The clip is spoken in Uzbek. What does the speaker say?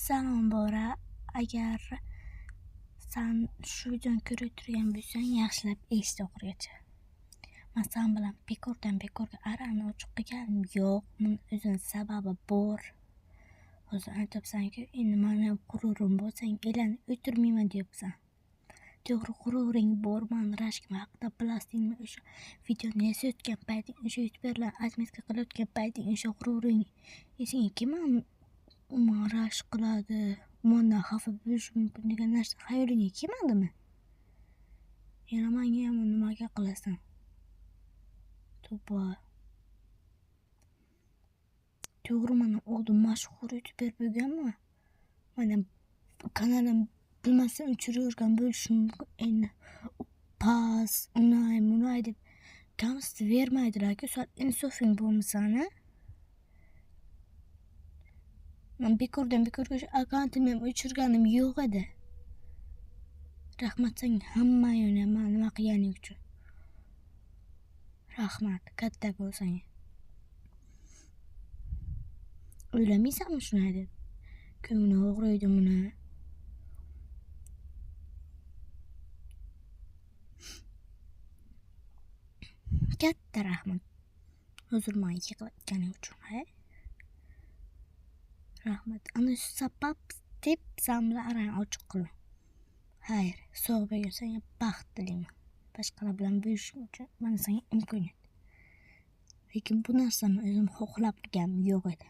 Salom Bora, agar san shu videoni ko'rib turgan bo'lsang, yaxshilab eshit oxirigacha. Man san bilan bekordan bekorga arani ochiq qilganim yo'q. Buni o'zini sababi bor. Hozir aytyapsanku, endi mani ham g'ururim bor, senga aylanib o'tirmayman deyapsan. To'g'ri, g'ururing bor, mani rashkim haqida bilasizmi? O'sha videoni yasayotgan payting, o'sha youtuberlar отметка qilayotgan payting, o'sha g'ururing esingga kelmadimi? U mani rashk qiladi, mandan xafa bo'lishi mumkin degan narsa xayolingga kelmadimi? Yana manga yomon nimaga qilasan? To'pol. To'g'ri, mana oldin mashhur youtuber bo'lganman. Mana kanalim bilmasdan o'chiravergan bo'lishim mumkin. Endi past, unay, bunay deb kamsitavermaydilar-ku. Sal insofing bo'lmasa-ni. Man bekordan bekorga o'sha akkauntimni ham o'chirganim yo'q edi. Rahmat senga hamma yo'lni mani nima qilganing uchun. Rahmat, kattakon senga. O'ylamaysanmi shunday deb? Ko'ngli og'riydi buni. Katta rahmat. Hozir mani yig'latganing uchun, ha? Rahmat. Ana shu sabab deb san bilan arani ochiq qildim. Xayr, sog' bo'lgin, senga baxt tilayman. Boshqalar bilan bo'lishing uchun mana senga imkoniyat. Lekin bu narsani o'zim xohlab qilganim yo'q edi.